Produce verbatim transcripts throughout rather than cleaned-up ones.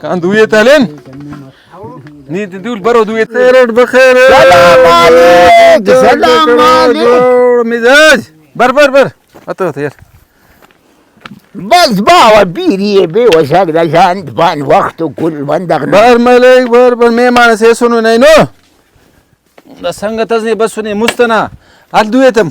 کان دوئے تلن۔ نی دول برو دوئے۔ خیرٹ بخیر۔ سلام علیک، سلام علیک۔ جوڑ مزاج۔ بر، بر، بر۔ اتو، اتو یار۔ بس باوہ پیری ءِ بے وساک دا شانت پان وخت و کل بندغ نا۔ بر ملک، بر، بر، مہمان اسے سنو نینو۔ دا سنگت اس نے بسنے مست ئنا۔ ہل دوئے تم۔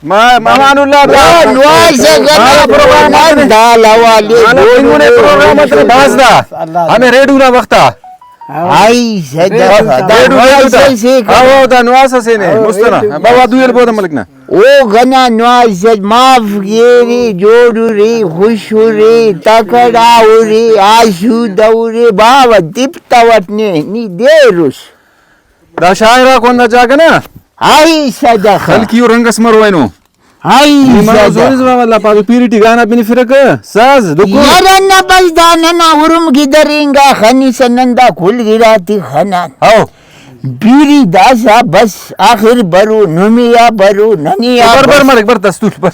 ما، ما، امان اللہ دا۔ واہ، نواز سے مانا پروگرام اتنے۔ دال حوالے مانا دونوں پنگونے نے پروگرام اتنے باز دا۔ اللہ ہمیں ریڈو نا وخت آ۔ آئی صدق۔ ریڈو، ریڈو دا۔ نواز سے سے ہاں، دا نواز سے نے۔ ہاں، مست ئنا۔ ریڈو۔ بابا دوئے بودہ ملک نا۔ او گنا نواز سے معاف گیری، جوڑ ارے، خوش ارے، تکڑا ارے، آسودہ ارے، باوہ تپتہ وٹ نے، نی دیر اس۔ دا شاعر آک ہندا جاگہ نا۔ ہائی صدقہ۔ خلقی و رنگ اس مرو اینو۔ ہائی نی منو صدقہ۔ زوری زبان اللہ پاک پیری ٹی گانا بنفرک ساز دکو۔ یار نہ بس دا ننا ارم گدرینگا خنسہ نن دا کل گڑاتے خنان۔ ہاؤ۔ پیری داسہ بس آخر برو نمے آ برو ننے آ بر بر بس۔ مرک بر دستور بر۔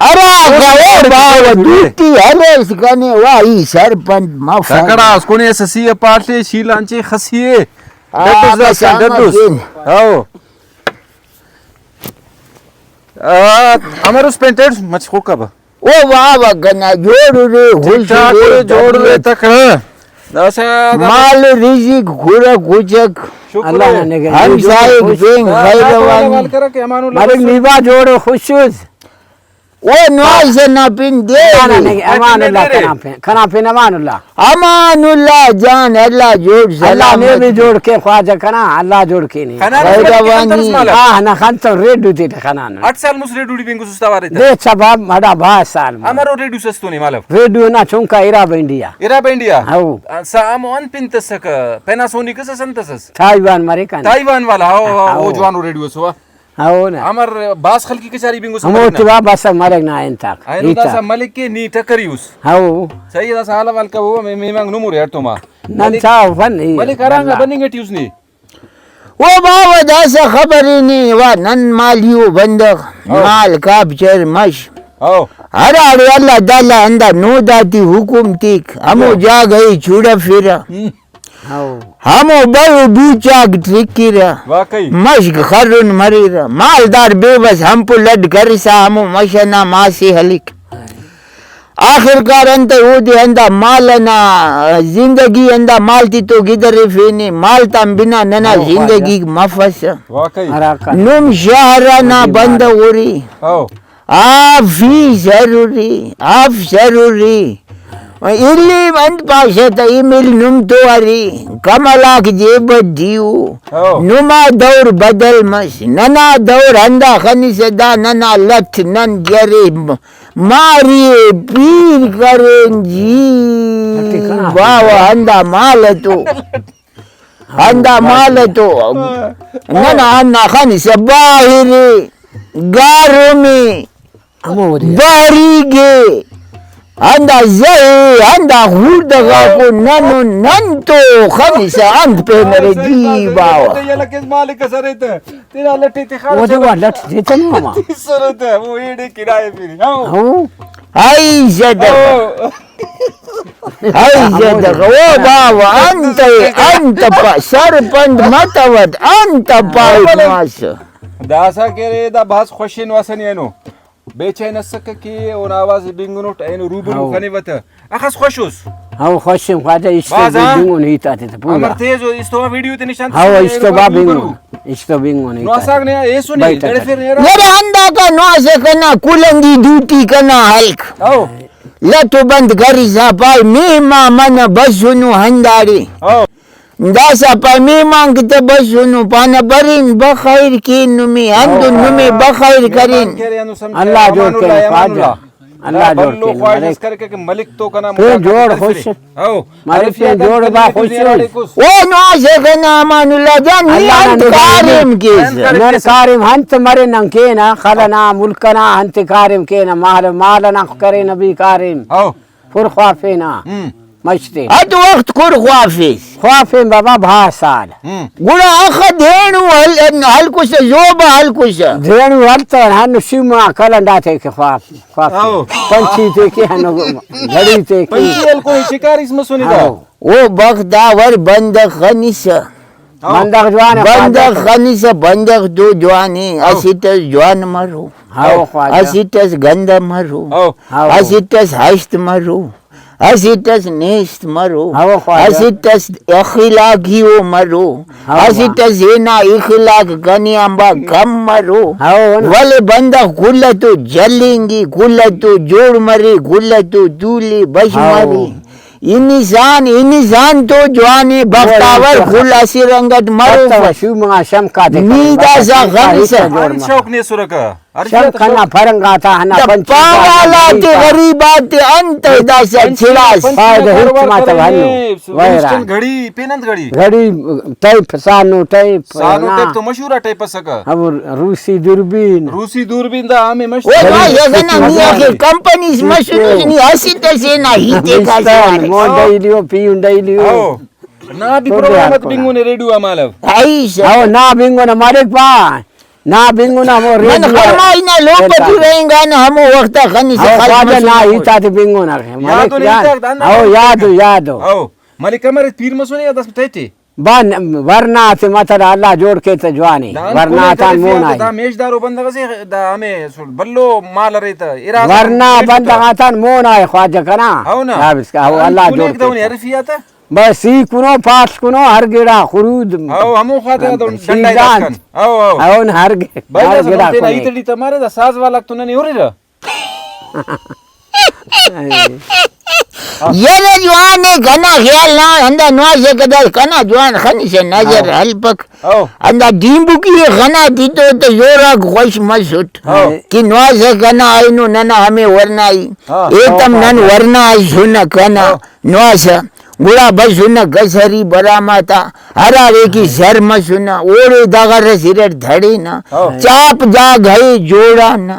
ہرا گڑا باوہ دوٹی ہلیس کنے وا ای سرپند مفک۔ تکڑا اس کنے اس سی پاٹے شیلانچے خسی۔ آ، ڈڈوس داسکان، بس ڈڈوس۔ آمکن۔ ہاؤ۔ آ، امر اس پینٹڈ مچ خوکا با۔ او واہ واہ گنا جوڑ ارے، ٹھیک خوش ٹھاک ارے، ارے، جوڑ ارے، طبیعت۔ تکڑہ۔ داسہ مال رزق خورک اچک۔ شکر اللہ ارے۔ نا نگہ۔ ہمسائے خوش۔ بین خیر روانی۔ مالک نی با جوڑ و خوش اس۔ او نواز نا پن دے۔ نہ، نہ، نہ، امان اللہ کنا پن، کنا پن امان اللہ۔ امان اللہ جان، اللہ جوڑ اللہ سلامت۔ نے بھی جوڑ کے خواجہ کنا، اللہ جوڑ کے نہیں۔ خنان خیر اس ملک روانی۔ انترس مالو۔ ہاں، نہ، خن تو ریڈو تے خنان۔ اٹ سال مس ریڈو ڈی بنگس استوار ایتا۔ دے سبب مڑا با سال مس۔ امرو ریڈو سستونے مالو۔ ریڈو نا چونکا ارا بینڈیا۔ ارا بینڈیا؟ ہاؤ۔ آ، سا امو ان پن تسک، پیناسونی کس اس انت اس؟ تائیوان مرے کن۔ تائیوان والا، ہاؤ، ہاؤ، ہاؤ۔ او جوانو ریڈو سوا۔ ہاؤ نا۔ امر بھاز خلقی کچاری بنگسہ ہمو مرک نا۔ تیوا بسہ مرک نا انتاک۔ اینو ہیت آ۔ داسہ ملک کہ نی ٹکری اس۔ ہاؤ۔ صحیح، داسہ حال احوال کبو، مے-، مہمانک نمورے ہڑتوما۔ نن ملک، چاہو فن ہی۔ ملک ہرانگا بننگ ٹی اس نی۔ او باوہ داسہ خبر ہی نی وا نن مالیو بندغ، ہاؤ۔ مال کاپچر مش۔ ہاؤ۔ ہراڑے اللہ تعالی ہندا نوداتی حکم تیک، ہمو ہاؤ۔ جاگہ ءِ چڑفرہ۔ ہم۔ ہاؤ۔ ہمو بر و بوچاک ٹرکرہ۔ واقعی۔ مشک خرن مریرہ۔ مالدار بے بس ہمپو لڈ کرسا ہمو مش ئنا ماسے ہلیک۔ آخر کار انتئے اودے ہندا مال ئنا زندگی، ہندا مال تے تو گدریفینے، مال تان بنا ننا ہاؤ، خواجہ۔ زندگیک مفسہ۔ واقعی۔ ہراکان۔ نم شہر ئنا بندغ ارے۔ ہاؤ۔ آف ای ضروری، آف ضروری۔ ایلم انت پاش تہ، ای مل نم تو ارے، کمل آک جیب ٹی ءُ۔ ہو۔ نما دور بدل مس، ننا دور ہندا خنسہ دا ننا لٹ نن جرے ماری پیر کرین جی۔ لٹے کنا؟ واہ واہ، ہندا مال تو۔ ہندا مال تو ننا ہندا خنسہ باہر ءِ، گارم ءِ، ہمودے۔ باریک ءِ، ہندا زہ ءِ، ہندا خوڑدہ غاکو نن و نن تو خنسہ انت پین ارے جی باوہ۔ یلہ کس مالک ئس ارے تہ، تینا لٹ ئے تخارہ اودے وا لٹ دے تہ نو ہما۔ تسرہ تہ، او ایڑے کرایہ پیری۔ ہو۔ ہو۔ ہائی زدہ۔ ہو۔ ہائی زدہ، او باوہ، انت، انت پا-، سرپند متوت، انت پائک مس۔ داسہ کہ ارے، دا بھاز خوشین واسہ نے اینو۔ بے چین اسکہ کہ اونا آواز ئے بنگنٹ، اینو روبرو ہو۔ خنیوہ تہ۔ اخس خوش اس۔ ہو، خوش ان خواجہ، اشتو بھاز، ہاں۔ بنگن ہیت آتے تہ پورا۔ امر تیز ہو، استو ویڈیو تے نشان ہو، تس، استو اینو با روبرو۔ بنگن، استو بنگن ہیت آتے۔ نواساک نے ایسو نے، بیٹھک۔ گڑفر نے۔ یرے ہندا کا نواسہ کنا کلنگی دوٹی کنا ہلک۔ ہو۔ لٹ و بند کرسا پائے، مہمان منہ بسنو ہنداڑے۔ ہو۔ داسہ پائے، مہمانک تہ بسنو، پانہ برین بخیر کین نمے، ہندن ہو۔ نمے بخیر کرین۔ اللہ جوڑ کین خواجہ۔ اللہ جوڑ بھلو کین خواہش ملک۔ اس کرکہ کہ ملک تو کنا پین ملاقات جوڑ کرسرے۔ خوش۔ ہو۔ ملک پین جوڑ با خوش۔ او نواسہ کنا امان اللہ جان، نی اللہ انت نگہبان۔ کاریم کیسہ؟ نن کاریم انت مرے نن کینہ، خل ئنا ملک ئنا انت کاریم کینہ، مال، مال ئنا کرینہ بھی کاریم۔ ہو۔ پر خوافینہ۔ ہم۔ مش تے۔ ہٹ وخت کر خوافیس؟ خوافین بابا بھا سال۔ ہم۔ گڑا اخہ دینو ہل-، ہلکسہ، زوبا ہلکسہ۔ دینو ہلتون، ہنو شیما کلنڈ آتے کہ خواف، خواف۔ او۔ پنچھی تے کہ ہنو گھڑی تے کہ۔ پنچھی ہلکو شکاریس مسنے دا۔ او۔ او بختاور بندغ خنسہ۔ او۔ بندغ جوان ءِ، بندغ خواجہ۔ خنسہ، بندغ تو جوان ءِ، او۔ اسٹ اس جوان مرو۔ ہاؤ خواجہ۔ اسٹ اس گندہ مرو۔ او۔ ہاؤ۔ اسٹ اس ہشت مرو۔ اسٹ اس نیست مرو۔ ہاؤ خواجہ۔ اسٹ اس اخلاقی او مرو۔ ہاؤ۔ اسٹ اس ہنا اخلاق کنے آنبا کم مرو۔ ہاؤ نا۔ ولے بندغ کل تو جلینگی، کل تو جوڑ مری، کل تو تولی بش ہاؤ۔ مری۔ انسان، انسان تو جوان ءِ، بختاور تو کل اسہ رنگ اٹ مروفر۔ شوم آ شمکا تے نی کرے، داسا بس خنسہ۔ ہچ جوڑ ہر مہ۔ شوق نے سرکہ۔ ہر شوق شوق کنا پرنگ آتا ہنا دا پنچ پاوالا تے غریب آتے انت داسا پنچ چڑاس۔ پنچ فائدہ ہچ کاروبار ماتو کرنے، ہنو۔ ویران۔ ونسٹن گھڑی، پین انت گھڑی۔ گھڑی ٹیپ، سانو ٹیپ، سانو نا۔ ٹیپ تو مشہور آ ٹیپ اسکہ۔ ہمو روسی دوربین۔ روسی دوربین دا ہمے مش او نا، یگنا نی آخر کمپنیز مسنس، نی اسٹ اسے نا ہیت ءِ کا سوال۔ مون ڈیلیو، پیون ڈیلیو۔ او۔ نا بھی تو پروگرام بیار ات بنگونے ریڈیو آ مالو۔ ایسا۔ او نا بنگونا مالک پا۔ نا بنگونا ہمو نن ریڈیو آ۔ خرمائی نا لوپ ٹی رہینگانا ہمو وخت آ خنسہ او خلق خواجہ نا مسنو۔ ہیت آتے بنگونا۔ یادو مالک نے جان۔ ہیت آتے ہندا او یادو، یادو۔ او۔ مالک امر پیر مسنے یا دس تیٹے؟ با ن-، ورنا تے متل اللہ جوڑ کے تے جوان ءِ۔ دا انت ورنا کنے آتان ترفی مون آ آتے، آئی۔ دا میشدارو بندغ اسے، دا ہمے سو-، بھلو مال ارے تہ، ارا ورنا ریٹ تہ۔ بندغ آتان مون آ ءِ خواجہ کنا۔ ہاؤ نا۔ دا بس کہ ہاؤ، دا اللہ انت جوڑ کنے کے دہنے تے۔ ارفی آتہ۔ بس ای کنو، پاڷ کنو، ہر گڑا خرود۔ ہاؤ، ہمو خواجہ دا ڈنڈا ای سیزان۔ داسکان۔ ہاؤ، ہاؤ۔ ہاؤ نا، ہر گ-، بھائی ہر دا گڑا تینا کنے۔ ایتڑی تمارے دا ساز والاک تو ننے ہررہ۔ یرے جوان ءِ، کنا خیال نا ہندا نواسہ کدا کنا جوان خنسہ نظر ہاؤ۔ ہلپک۔ ہاؤ۔ ہندا ڈیمبکی ءِ خنا تتو تہ زوراک خوش مسٹ ہاؤ۔ کہ نواسہ کنا اینو ننا ہمے ورنائی۔ ہاں۔ ایتم ہاؤ، نن ہاؤ۔ ورنا ئسنہ کنا ہاؤ۔ نواسہ۔ گڑا بسنہ کسری برام آتا ہراڑے کہ سر مسنہ، اوڑے دغر ئسے ارٹ دھڑینہ، ہاؤ۔ چاپ جاگہ ئے جوڑانہ۔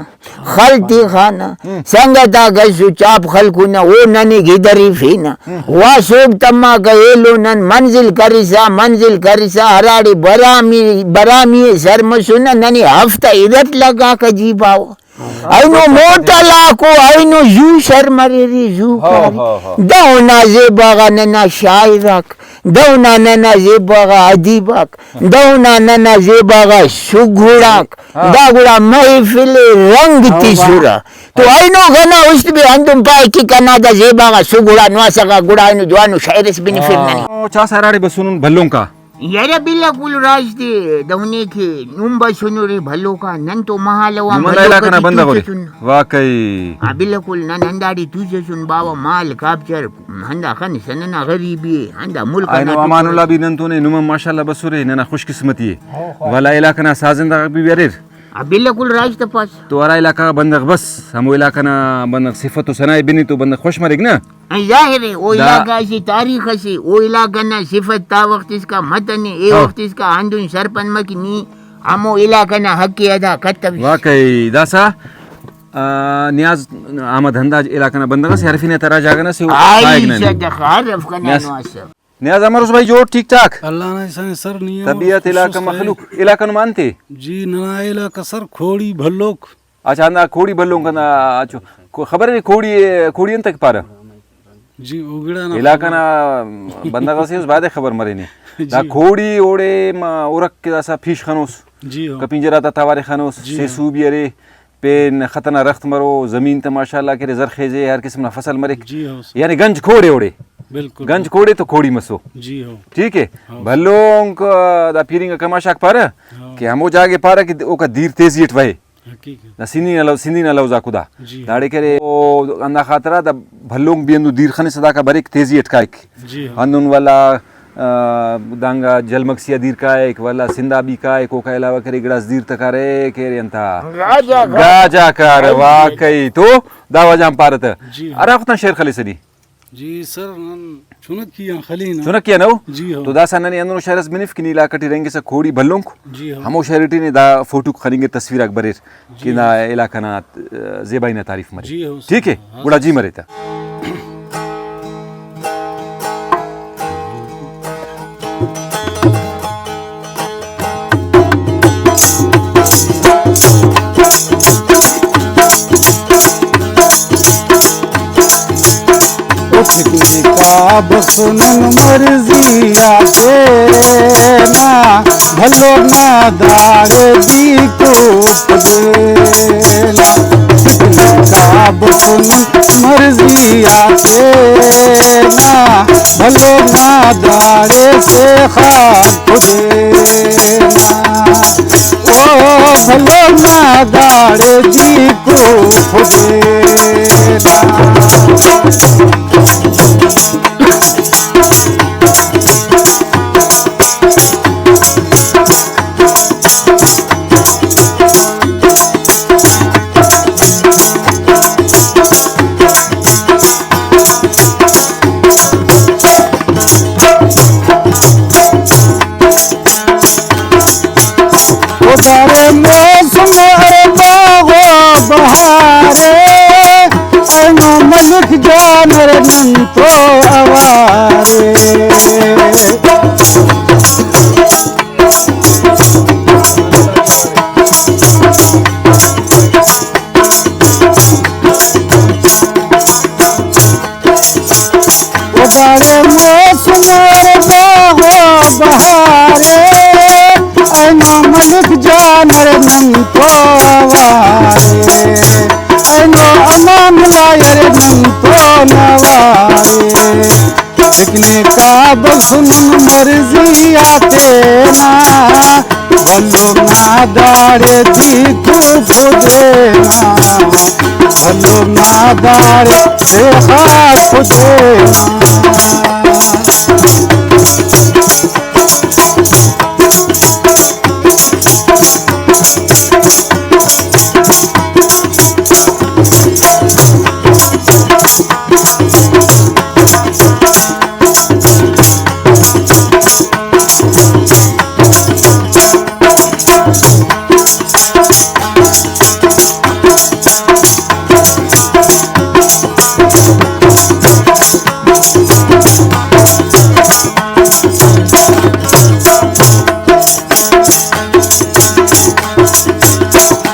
خل تخانہ، ہم۔ سنگت آک اسو چاپ خلکونہ، او ننے گدریفینہ۔ ہم۔ وا سوب تماکہ ایلو نن منزل کرسا، منزل کرسا ہراڑے برامی، برامی ئے سر مسنہ، ننے ہفتہ ارٹ لگاکہ جی باوہ۔ ہم۔ اینو موٹل آکو، اینو زو سر مریرے، زو ہاں، کارے۔ ہاں، ہاں۔ دہنا زیبا غا ننا شاعر آک، دہنا ننا زیبا غا ادیب آک، دہنا ننا زیبا غا سگھڑاک، ہاں۔ دا گڑا محفل رنگ ہاں، تسرہ۔ واہ۔ تو اینو کنا است بھی ہندن پائے کہ کنا دا زیبا غا سگھڑا نواسہ غا گڑا اینو جوانو شاعر اس بنفر ننے۔ او چا سراڑے بسنن بھلونکا۔ یرہ بالکل راست ءِ، دہنے کہ نم بسنرے بھلوکا، نن تو مہالو آن نمن دا بھلوکا علاقہ نا ٹی بندغ اُرے۔ توسسن۔ واقعی۔ ہاں، بالکل، نن ہنداڑے توسسن باوہ، مال کاپچر ہندا خنسہ، ننا غریبی ءِ، ہندا ملک ئنا اینو امان اللہ بھی نن تو نے، نم ہم ماشاءاللہ بسرے، ننا خوش قسمتی ءِ۔ والا علاقہ نا سازندہ غاک بھی اریر۔ آ، بالکل راست پاس۔ تو ہرا علاقہ غا بندغ بس، ہمو علاقہ نا بندغ صفت و ثنا ءِ بنے تو بندغ خوش مریک نا۔ اے ظاہر ءِ، او دا علاقہ اسہ تاریخ اسے، او علاقہ نا صفت تا وخت اسکا متنے، اے ہاں۔ وخت اسکا ہندن سرپند مہ کہ نی ہمو علاقہ نا حق ءِ ادا کتوس۔ واقعی داسہ، آ، نیاز احمد ہندا علاقہ نا بندغ اسے، ہرفینے تا ہرا جاگہ نا سے او آئی کائک ننے۔ صدق، ہر افغان نیاز۔ نواسہ۔ نیاز امر اس بھائی، جوڑ ٹھیک ٹھاک؟ اللہ نا احسان ءِ سر، نی امر طبیعت اس؟ خوش علاقہ اس؟ مخلوق، علاقہ نما انت ءِ؟ جی ننا علاقہ سر کھوڑی بھلوک۔ اچھا، ہندا کھوڑی بھلونک ہندا، اچھا، کو-، خبر ارے کھوڑی، کھوڑی انت کہ پارہ؟ جی، او گڑا نا علاقہ خبر۔ نا بندغ اسے اس، بایدے خبر مرینے۔ جی۔ دا کھوڑی اوڑے ما ارک کہ داسا پیش خنوس، جی ہو۔ کپین جرات آ توارے خنوس، جی سے ہو۔ سو بھی ارے، پین خط ئنا رخت مرو، زمین تہ ماشاءاللہ کہ ارے زرخیزے، ہر قسم نا فصل مریک۔ جی ہو سر۔ یعنی گنج کھوڑے اوڑے۔ بالکل۔ گنج کھوڑے تو کھوڑی مسو۔ جی ہو۔ ٹھیک ہے؟ ہو۔ بھلونک، آ، دا پیرنگ آ کماشاک پارہ ہو۔ کہ ہمو جاگہ پارہ کہ اوکا دیر تیزی اٹ وہے۔ حقیقت۔ دا سندھی نا لوز، سندھی نا لوز آکو دا۔ جی۔ داڑے کرے او ہندا خاطرا دا بھلونک بھی ہندن دیر خنسا داکا بریک تیزی اٹ کائک۔ جی ہاں۔ ہندن ولا، آ، دانگا جلمکسی آ دیر کائک، ولا سندھا بھی کائک، اوکا علاوہ کرے گڑاس دیر تکارے کہ ارے انتا گاجا کار۔ گاجا کار، واقعی تو دا وجہ آن پارہ تہ۔ جی ہاں۔ ہرا وخت آن شعر خلیسہ نی؟ جی سر، نن چنکی آن خلینہ۔ چنکی آن او؟ جی ہو۔ تو داسہ ننے ہندنو شعر اس بنف کہ نی علاقہ ٹی رہینگسہ کھوڑی بھلونک۔ جی ہو۔ ہمو شعر ٹی نے دا فوٹوک خننگے، تصویراک بریر جی کہ ہو۔ نا علاقہ نا، آ، زیبائی نا تعریف مرے۔ جی ہو سر۔ ٹھیک ہے؟ ہاں گڑا سر۔ جی مرے تہ۔ اٹھ نکا بسنن مرضی آ تینا، بھلو نا داڑے دی کوپ دینا۔ اٹھ نکا بسنن مرضی آ تینا، بھلو نا داڑے سے خاک دینا۔ او بھلو نا داڑے دی کوپ دینا۔ او داڑے موسم ارے باغ و بہارے، اینو ملک جان ارے نن تو اوارے۔ او داڑے موسم ارے باغ و بہارے، اینو ملک جان ارے نن تو اوارے، اینو امان اللہ ارے نن تو نوارے۔ پکنکا بسنن مرضی آ تینا، بھلو نا داڑے دی کوپ دینا، بھلو نا داڑے سے خاک دینا۔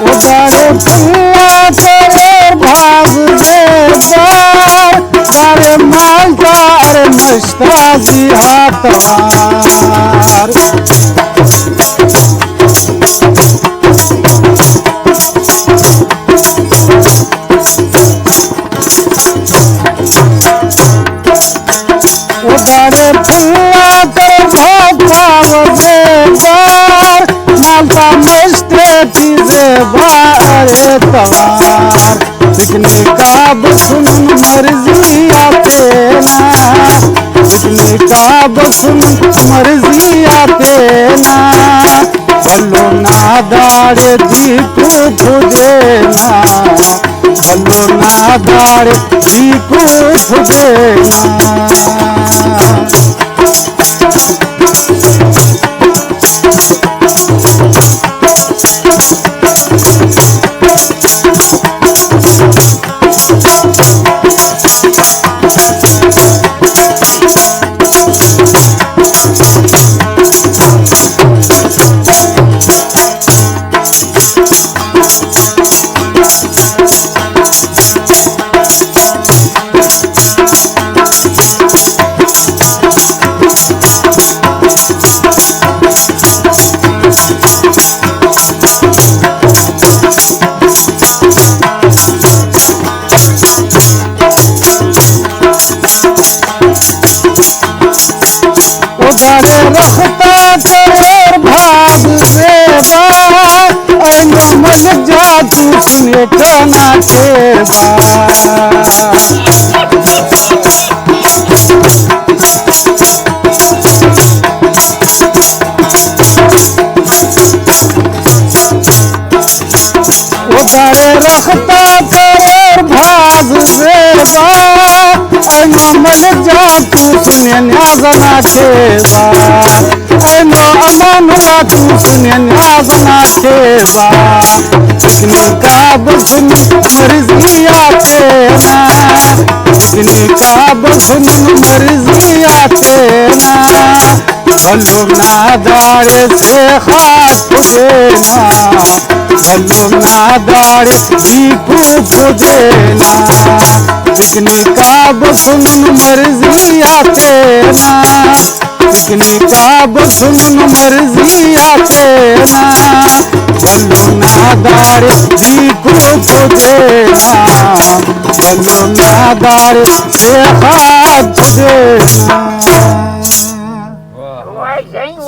او داڑے پھلا کریر بھاز زیبار، داڑے مالدار مشتازی ہاتوار۔ او داڑے پھلا کر بھاتا و زیبار، مالتا مشتے ٹی زیبا ارے توار۔ پکنکا بسنن مرضی آ تینا، پکنکا بسنن مرضی آ تینا۔ بھلو نا داڑے دی کوپ دینا، بھلو نا داڑے دی کوپ دینا۔ او داڑے رختا کریر بھاز زیبا، اینو ملک جا توسن ایٹانا کیبا۔ او داڑے رختا کریر بھاز زیبا، اینو ملک جان توسن نیاز نا کیبا، اینو امان اللہ توسن نیاز نا کیبا۔ پکنکا بسن مرضی آ تینا، پکنکا بسن مرضی آ تینا۔ بھلو نا داڑے سیخا پدینا، بھلو نا داڑے دیکو پدینا، پکنکا بسنن مرضی آتینا، پکنکا بسنن مرضی آتینا، بھلو نا داڑے دیکو پدینا، بھلو نا داڑے سیخا پدینا۔ واہ۔